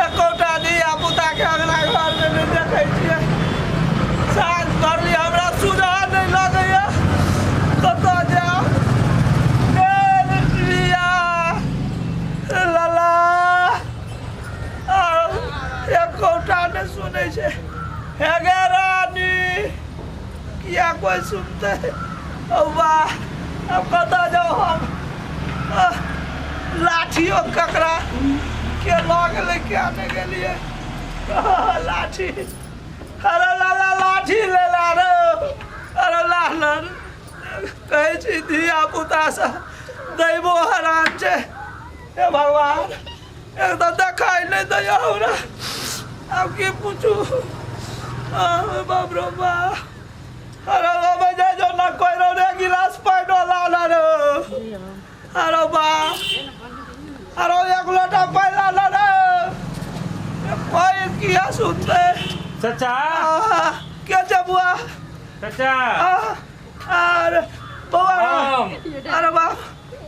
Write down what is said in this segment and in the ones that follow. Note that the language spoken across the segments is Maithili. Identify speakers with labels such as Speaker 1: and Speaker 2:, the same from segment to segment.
Speaker 1: एकोटा धिया पुताके अङ्गना घरमे नहि देखै छियै। साँझ पड़ली, हमरा सुझा नहि लगैया कतऽ जायब। प्रिया लला एकोटा नहि सुनै छै। हे गे रानी, किया कोइ सुनतै? वाह, अब कतऽ जाउ हम? लाठियो ककरा के लऽ गेलै, किया नहि गेलियै लाठी? अरे लाला, लाठी ले ला रे। अरे लाला, कहै छी धिया पुता से दैबो हरान छै। हे भगवान, एकदम देखाइ नहि दैया हमरा, आब की पूछू? बाप रो बाप। अरे बाबा, जाय जो ना कोई रो रे, गिलास पानि ला ला रे। अरे बा, अरे एक लोटा पानि ला ला रे। कोई किया सुनते?
Speaker 2: चाचा।
Speaker 1: के छै बुआ?
Speaker 2: चाचा।
Speaker 1: अरे बौआ। अरे बाप,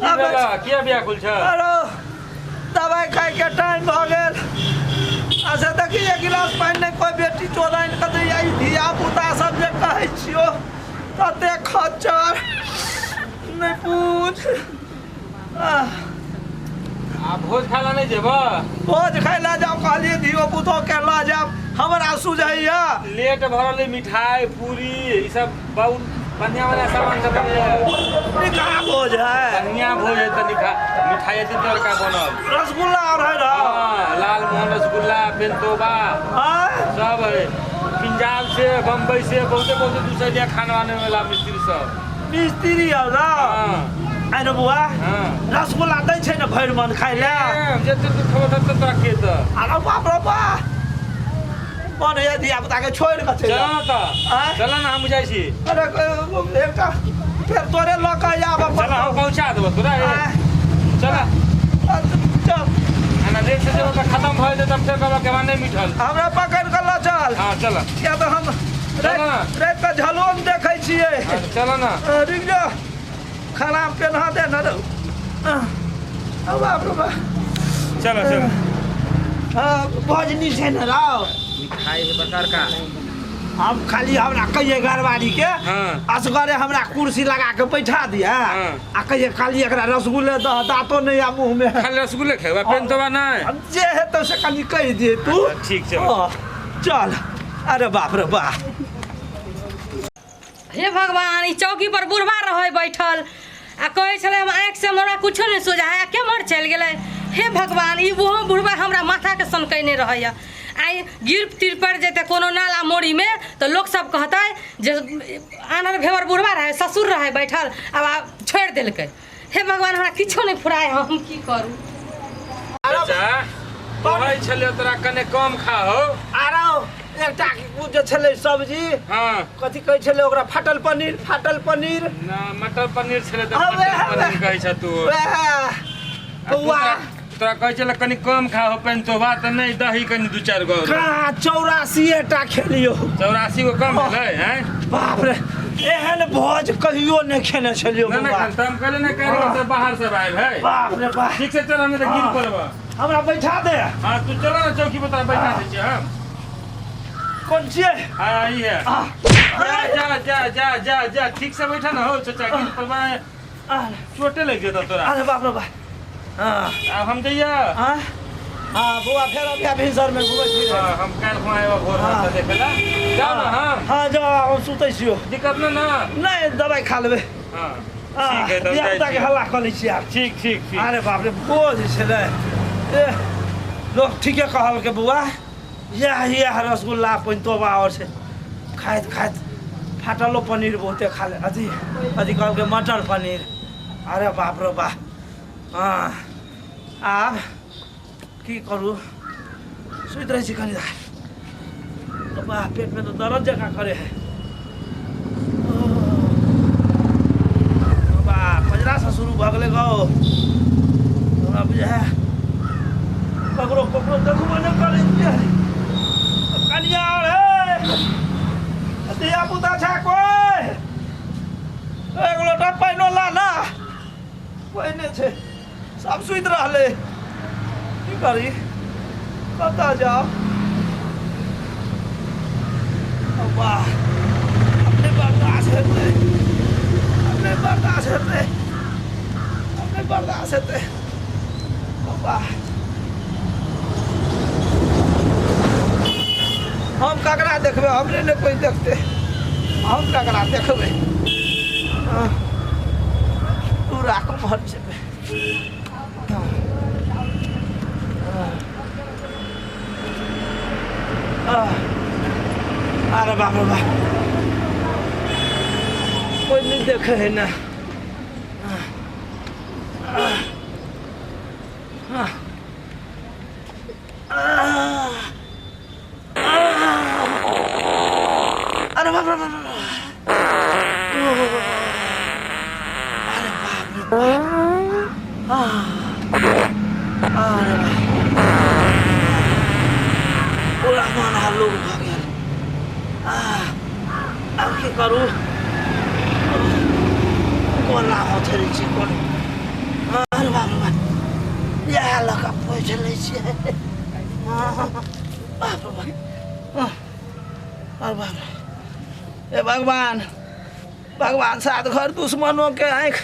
Speaker 2: की भेल? किया व्याकुल छ?
Speaker 1: अरे दवाई खाइ के टाइम भऽ गेल। अच्छा देखी, एक गिलास पानि नहि कोइ बेटी चोराइन कऽ दैया। ई धिया पुता सब जे कहै छियौ तते खच्चर, नहि पूछ।
Speaker 2: आ भोज खाय ला नहि जेबऽ?
Speaker 1: भोज खाय लए जाउ कहलियै, धियो पुतो के लऽ जायब, हमरा सुझैया।
Speaker 2: लेट भरल है, मिठाई पूरी ई सब बहुत बढ़िया बढ़िया सामान सब है।
Speaker 1: निकाह भोज है।
Speaker 2: बढ़िया भोज है तऽ निकाह, मिठाई एते तड़का बनल।
Speaker 1: रसगुल्ला और है ना?
Speaker 2: हाँ, लाल मोहन, रसगुल्ला, पेंतोबा।
Speaker 1: हाँ?
Speaker 2: सब है। पंजाब से, बम्बई से बहुते बहुते दूसरे लिया खाना आने वाला मिस्त्री सब।
Speaker 1: मिस्त्री और ना?
Speaker 2: हाँ।
Speaker 1: आइ रे बुआ।
Speaker 2: हाँ।
Speaker 1: रसगुल्ला दै छै ने भरि मन खाइ लए?
Speaker 2: ए, जते तू खेबो तते तोरा खेत।
Speaker 1: अरे बाप रे बाप, मन होइया धिया पुता के छोड़ि कऽ चलि
Speaker 2: चल
Speaker 1: जाउ।
Speaker 2: ना तऽ।
Speaker 1: आँय?
Speaker 2: चल ना, हम जाइ छी।
Speaker 1: अरे एकटा फेर तोरे लऽ कऽ आबऽ।
Speaker 2: चल, हम पहुँचा देबो तोरा। ए,
Speaker 1: आँय?
Speaker 2: चल।
Speaker 1: चल।
Speaker 2: ना लेट से जेबो तऽ खत्म भऽ जेतै, तब फेर कहबो केना नहि मिठल।
Speaker 1: हमरा पकड़ि कऽ लऽ चल।
Speaker 2: हाँ, चल।
Speaker 1: किया तऽ हम
Speaker 2: चल ना।
Speaker 1: राति कऽ झलो ने देखै छियै।
Speaker 2: हाँ, चल ना।
Speaker 1: रुकि जा, खाना पेन्हा दे ने रौ। बाप रे बाप।
Speaker 2: चलो चलो।
Speaker 1: हाँ, भोजनी छै ने रौ?
Speaker 2: मिठाई है बड़का।
Speaker 1: हम खाली हमरा कहिए घरवाली के।
Speaker 2: हाँ।
Speaker 1: असगरे हमरा कुर्सी लगा के बैठा दिया।
Speaker 2: हाँ।
Speaker 1: आ कहिए खाली एकरा रसगुल्ले दह, दांतो नहीं आ मुंह में।
Speaker 2: खाली रसगुल्ले खेबा, पेन तो नहीं?
Speaker 1: हम जे हेतौ से कनि कहि दिए तू।
Speaker 2: अच्छा, ठीक छै।
Speaker 1: हाँ, चल। अरे बाप रे बाप।
Speaker 3: हे भगवान, ई चौकी पर बुढ़बा रहै बैठल आ कहै छलै हम आँखिसँ हमरा कुछो नहि सोझा है, आ केम्हर चलि गेलै? हे भगवान, ई ओहो बुढ़बा हमरा माथाके सनकैने रहैए। आइ गिर तिर पड़ि जेतै कोनो नाला मोड़ीमे तऽ लोकसब कहतै जे आन्हर भेवर बुढ़बा रहै, ससुर रहै बैठल, आब आब छोड़ि देलकै। हे भगवान, हमरा किछो नहि फुराय, हम की करू?
Speaker 2: चाचा, कहै छलियै तोरा कने कम खाहो।
Speaker 1: आरो एकटा ओ जे छलै सब्जी।
Speaker 2: हाँ।
Speaker 1: कथी कहै छलै ओकरा? फाटल पनीर, फाटल पनीर।
Speaker 2: ना, मटर पनीर छलै तऽ।
Speaker 1: हाँ,
Speaker 2: मटर
Speaker 1: वएह,
Speaker 2: पनीर कहै छ तू?
Speaker 1: वएह।
Speaker 2: आ तू
Speaker 1: बौआ।
Speaker 2: तोरा कहै छलै कनि कम खाहो पेन तो तऽ नहि, दही कनि दू चारि गो।
Speaker 1: कहाँ, 84 टा खेलियो।
Speaker 2: 84 गो कम भेलै हैं?
Speaker 1: बाप रे, एहन भोज कहियो नहि खेने छलियो।
Speaker 2: नहि नहि
Speaker 1: बौआ।
Speaker 2: खान तऽ हम कहले नहि कहले तऽ बाहर से आयल है।
Speaker 1: बाप रे बाप।
Speaker 2: ठीक से चल, हमे तऽ गिर पड़बा।
Speaker 1: हमरा बैठा दे।
Speaker 2: हाँ, तू चल ना, चौकी पर तोरा बैठा दै छियै हम।
Speaker 1: कोन छियै?
Speaker 2: हाँ, ई है।
Speaker 1: आ,
Speaker 2: जा जा जा जा जा जा, ठीक से बैठा ना हो चाचा, गिर पड़बा, चोटे लग जेतौ तोरा।
Speaker 1: अरे बाप रे बाप। हाँ।
Speaker 2: आब हम जइया।
Speaker 1: हाँ हाँ बौआ, फेर अभी भिनसर में घुमै फिरै।
Speaker 2: हाँ, हम काल्हि खुना आयब भोर में।
Speaker 1: हाँ।
Speaker 2: तऽ देखै ला जाउ ना हम।
Speaker 1: हाँ, जाओ, हम सुतै छियौ।
Speaker 2: दिक्कत नहि ना?
Speaker 1: नहि, दवाइ खा लेबै।
Speaker 2: हाँ, ठीक है, तब
Speaker 1: धिया
Speaker 2: जाइ
Speaker 1: पुताके
Speaker 2: छी।
Speaker 1: हल्ला कऽ लै छियै आब।
Speaker 2: ठीक ठीक ठीक।
Speaker 1: अरे बाप रे, बोझ छलै। ए लोक ठीके कहलकै बौआ, इएह इएह रसगुल्ला पैंतोबा आओर छै। खाइत खाइत फाटलो पनीर बहुते खा ले, अथी अथी कहलकै मटर पनीर। अरे बाप रे बाप। हाँ, आब की करू? सुति रहै छी कनि देर। बाह, पेटमे तऽ दर्द जकाँ करे है। बा, पजरासँ शुरू भऽ गेलै गौ। हमरा बुझाय ककरो ककरो देखबो नहि करै छियै। कनिया आओर है, धिया पुता छै कोइ? एक लोटा पानिओ ला ना। कोइ नहि छै, सब सुति रहलै। करी कतऽ जाउ वाह अपने बर्दाश्त हेतै अपने बर्दाश्त हेतै अपने बर्दाश्त हेतै वाह हम ककरा देखबै हमरे ने कोइ देखतै हम ककरा देखबै पूरा कुम्हर जेबै अरे बाप रे बाप कोई नहीं देखे है ना अरे बाप रे बाप अरे बाप रे अरे बाप पूरा मन हल्लुक भऽ गेल आब की करू कोना होथै छी कोन अरे बाप रे बाप इएह लऽ कऽ पोछि लै छियै बाप रे बाप अरे बाप रे हे भगवान भगवान सात घर दुश्मनों के आँखि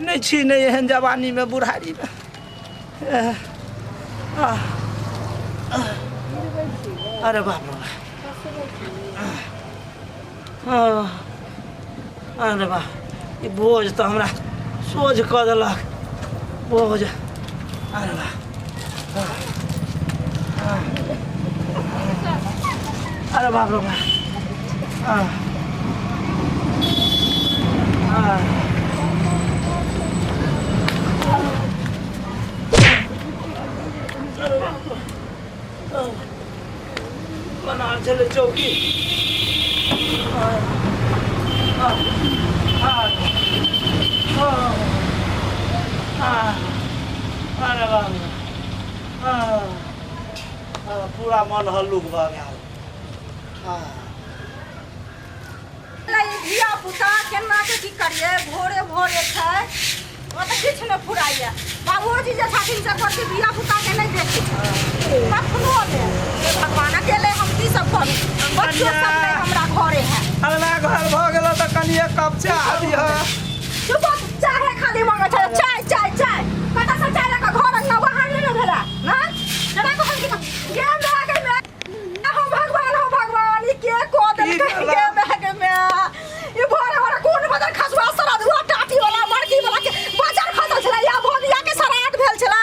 Speaker 1: नहीं छी नहीं एहन जवानी में बुढ़ारी में अरे बाप रे अरे बाप ई बोझ तऽ हमरा सोझ कऽ देलक बोझ अरे बाप अरे बाप रे बाप बना छलै चौकी अरे बाप पूरा मन हल्लुक भऽ गेल
Speaker 4: धिया पुता केना के की करिए भोरे भोरे छै ओतऽ किछु नहि फुराइए बाबूजी जे छथिन से कहै धिया पुता के नहि देखै छै कखनो नहि हे भगवान अकेले हम की सब करू बच्चो सब नहि हमरा घरे है
Speaker 1: अगला घर भऽ गेल तऽ कनि एक कप चाह दिहऽ
Speaker 4: चुप चाहे खाली मांगे छै चाय चाय चाय कतऽ से चाय लऽ कऽ घर अंगना बाहर नहि ने भेला ना जरा कहल कि गे माय गे माय हो भगवान हो भगवान ई के को देलकै
Speaker 1: की
Speaker 4: गे माय गे माय ई भोरे भोरे कोन बदर खसुआ सरदुआ टाटी वाला मरकी वाला के बाजार खसल छलै या भोदिया के सराट भेल छलै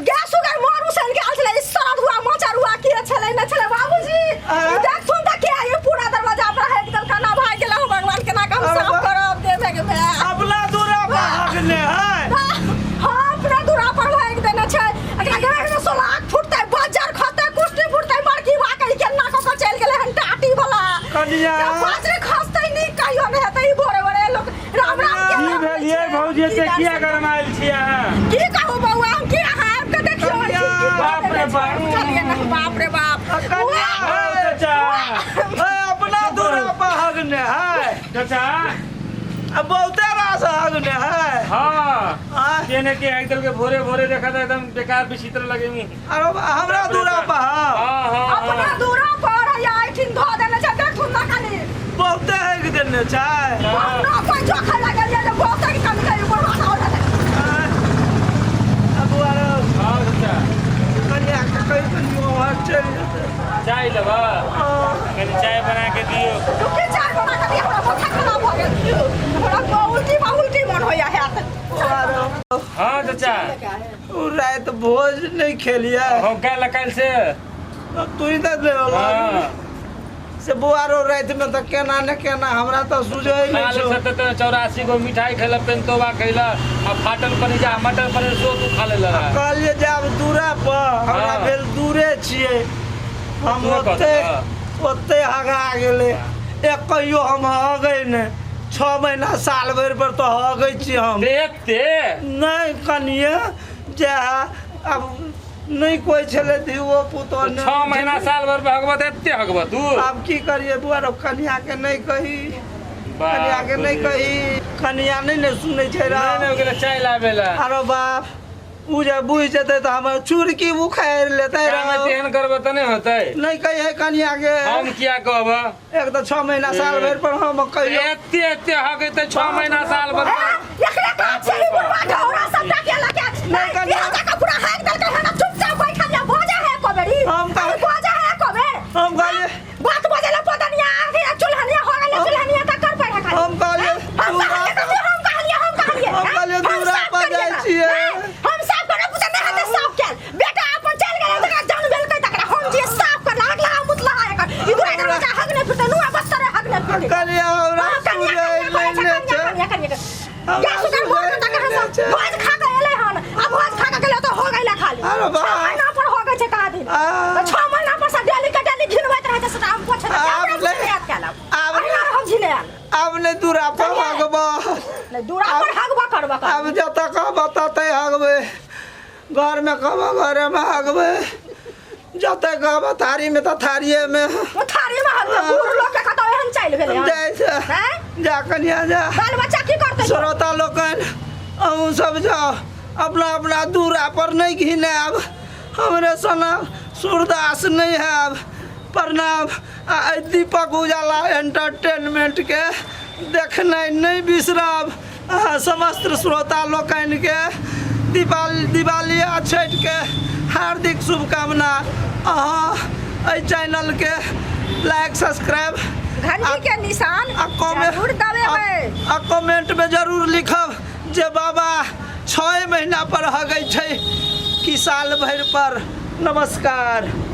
Speaker 4: गैस उगर मारू सन के आयल छलै ई सरदुआ मचरुआ के छलै न छलै बाबूजी ई देख सुन त के ई पूरा दरवाजा पर हेक देलका ना भाग गेला हो भगवान केना के हम साफ करब देवे के माय
Speaker 1: अपना दूरा भागने है
Speaker 4: हाँ अपना दूरा पर भागि देने छै एकरा घर में सोलाक फुटतै बजर खतै कुश्ती फुटतै बड़की बा कहि केना कऽ कऽ चलि गेलै हन टाटी वाला
Speaker 1: कनिया।
Speaker 4: बाजरे खसतै नी कहियो नहि हेतै ई भोरे भोरे लोक राम राम के
Speaker 2: की
Speaker 4: नाम लै
Speaker 2: भेल यै
Speaker 4: छै।
Speaker 2: भौजी एते
Speaker 4: की
Speaker 2: किया
Speaker 4: दर्शन-
Speaker 2: गरमायल छी अहाँ
Speaker 4: की कहू बौआ हम की अहाँ आबि कऽ देखियौ
Speaker 1: कनिया।
Speaker 4: की की कऽ
Speaker 2: बाप रे
Speaker 4: देने छै।
Speaker 2: बाप।
Speaker 4: बुझलियै ने बाप रे बाप
Speaker 1: कनिया।
Speaker 2: हौ चाचा
Speaker 1: ए, अपना दूरा पर हगने है
Speaker 2: चाचा
Speaker 1: आ बहुते रास हगने है
Speaker 2: हाँ
Speaker 1: आँय,
Speaker 2: के ने के आइ के भोरे भोरे देखा था एकदम बेकार विचित्र लगे मुँह
Speaker 1: अरे हमरा दूरा पर
Speaker 2: हाँ हाँ
Speaker 4: अपना
Speaker 2: हाँ
Speaker 4: दूरा पर या एठिन धऽ देने छै देखू ना कनी
Speaker 1: बहुते हगि देने छै
Speaker 2: हाँ।
Speaker 4: ना कोई जोखा लागल ये जे बहुते कमी करी बर्बाद हो रहल
Speaker 1: आँय, आ बुआ रौ,
Speaker 2: हाँ चाचा
Speaker 1: कनिया के कहि कनि ओम्हर चलि जेतै
Speaker 2: चाय लेबा
Speaker 1: हाँ।
Speaker 2: कनि चाय बना के दियौ
Speaker 4: तू की चाय बना के दिया हमरा माथा खराब भऽ गेल हमरा उल्टी बा उल्टी मन होइया हैत
Speaker 1: बुआ रौ,
Speaker 2: हाँ चाचा
Speaker 1: उ राति भोज नहि खेलियै
Speaker 2: हम काल्हि काल्हि से
Speaker 1: तू ही तऽ लेबऽ
Speaker 2: हाँ
Speaker 1: से बुआ रौ रातिमे तऽ केना ने केना हमरा तऽ सुझै
Speaker 2: खा
Speaker 1: नहि
Speaker 2: ले
Speaker 1: छौ
Speaker 2: सते तऽ 84 गो मिठाई खेलक तन तोबा खैला आ फाटल पनीर मटर पनीर सो तू खा लेला
Speaker 1: कहलियै जे आब दूरा पर हमरा
Speaker 2: हाँ।
Speaker 1: भेल दूरे छियै हम
Speaker 2: दूरे
Speaker 1: ओते
Speaker 2: कहतै,
Speaker 1: ओते हगा गेलै एक कहियो हम हगै नहि 6 महीना साल भरि पर तऽ हगै छी हम
Speaker 2: देखते
Speaker 1: नहि कनिए जे आब नहि कोइ छलै धियो पुतो नहि
Speaker 2: 6 महीना साल भर पर हगबत एते हगबत तू
Speaker 1: आब की करियै बुआ रौ कनिया के नहि कही कनिया के नहि कही कनिया नहि ने सुनै छै
Speaker 2: नहीं
Speaker 1: रौ
Speaker 2: नहीं ओकरा चाय लाबे ला
Speaker 1: अरे बाप उ जे बुझि जेतै तऽ हमर चुरकी उखाड़ि लेतै
Speaker 2: काम
Speaker 1: रौ।
Speaker 2: तेहन करबऽ तऽ नहि होतै।
Speaker 1: नहि कहिए कनिया के।
Speaker 2: हम किया कहब?
Speaker 1: एक तऽ 6 महीना साल भरि पर हम कहियो
Speaker 2: एते एते हगे तऽ 6 महीना साल भर।
Speaker 4: एकरे काम छै ई बुढ़वा ढौरा सबटा के लके।
Speaker 1: नहि कनिया।
Speaker 4: बियाह जाके पूरा हाक देलकै हन, चुपचाप बैठल या बजा है एको बेरी।
Speaker 1: हम तऽ-
Speaker 4: अरे बजा है एको बेर।
Speaker 1: हम कहलियै
Speaker 4: बात बजे ला पदनिया आगे चुल्हनिया हो गेलै, चुल्हनिया तक कर पड़े खाली।
Speaker 1: हम कहलियै
Speaker 4: हम कहलियै कथी? हम कहलियै, हम कहलियै।
Speaker 1: हम कहलियै
Speaker 4: हम
Speaker 1: दूरा
Speaker 4: साफ
Speaker 1: पर
Speaker 4: करियै
Speaker 1: जाइ
Speaker 4: ना।
Speaker 1: छियै।
Speaker 4: नहि, हम साफ करब पुता नहि हेतै साफ कैल। बेटा अपन चलि गेलै तकरा जन्म भेलकै तकरा हम जे साफ करला अगला मुतला एकर। ई दुरा दरवाजा हग नहि फिरतै, नुआ बस्तर हग नहि फिरतै।
Speaker 1: कनिया हमरा
Speaker 4: हाँ, कनिया,
Speaker 1: सुझै
Speaker 4: कनिया,
Speaker 1: नहि ने
Speaker 4: कनिया,
Speaker 1: छै।
Speaker 4: कनिया, कनिया, कनिया।
Speaker 1: हमरा
Speaker 4: गैस उकर मोर
Speaker 1: सुझै
Speaker 4: के तकर
Speaker 1: नहि ने
Speaker 4: सब
Speaker 1: छै।
Speaker 4: भोज खा के एलै हन आ भोज खा के गेलै तऽ हो गेलै खाली।
Speaker 1: अरे
Speaker 4: 6
Speaker 1: वाह।
Speaker 4: महीना पर हो गेल छै कहाँ दिन।
Speaker 1: आ।
Speaker 4: तऽ 6 महीना पर से डेली के डेली घिनबैत रहै छै सटा हम पोछे
Speaker 1: आब
Speaker 4: आब
Speaker 1: नहि-
Speaker 4: याद केलक।
Speaker 1: आब
Speaker 4: अहिना हम झिने आयल।
Speaker 1: आब नहि दूरा पर हगबऽ।
Speaker 4: नहि दूरा पर हगबा करबा कर।
Speaker 1: आब जतऽ कहबऽ ततै हगबै, घरमे कहबऽ घरेमे हगबै, जतऽ कहबऽ थारीमे तऽ थारिएमे।
Speaker 4: ओ थारी में हगबा, बूढ़ लोग के कतौ एहन चालि भेलै हन।
Speaker 1: जाइ छै।
Speaker 4: हैं?
Speaker 1: जा कनिया जा।
Speaker 4: बाल बच्चा की करतै?
Speaker 1: श्रोता लोकनि अहूँ सब जाउ, अपना अपना दूरा पर नहि घिनायब, हमरे सना सूरदास नहि हैब। प्रणाम। आ एहि दीपक उजाला एंटरटेनमेंटके देखनाइ नहि बिसरब। अहाँ समस्त श्रोता लोकनिके दिवाली आ छठिके हार्दिक शुभकामना। अहाँ एहि चैनलके लाइक सब्सक्राइब
Speaker 4: घंटी के निशान
Speaker 1: आ कमेंट
Speaker 4: जरूर दबेबै।
Speaker 1: आ कमेंटमे जरूर लिखब जे बाबा 6 महीना पर हगै छै कि साल भरि पर। नमस्कार।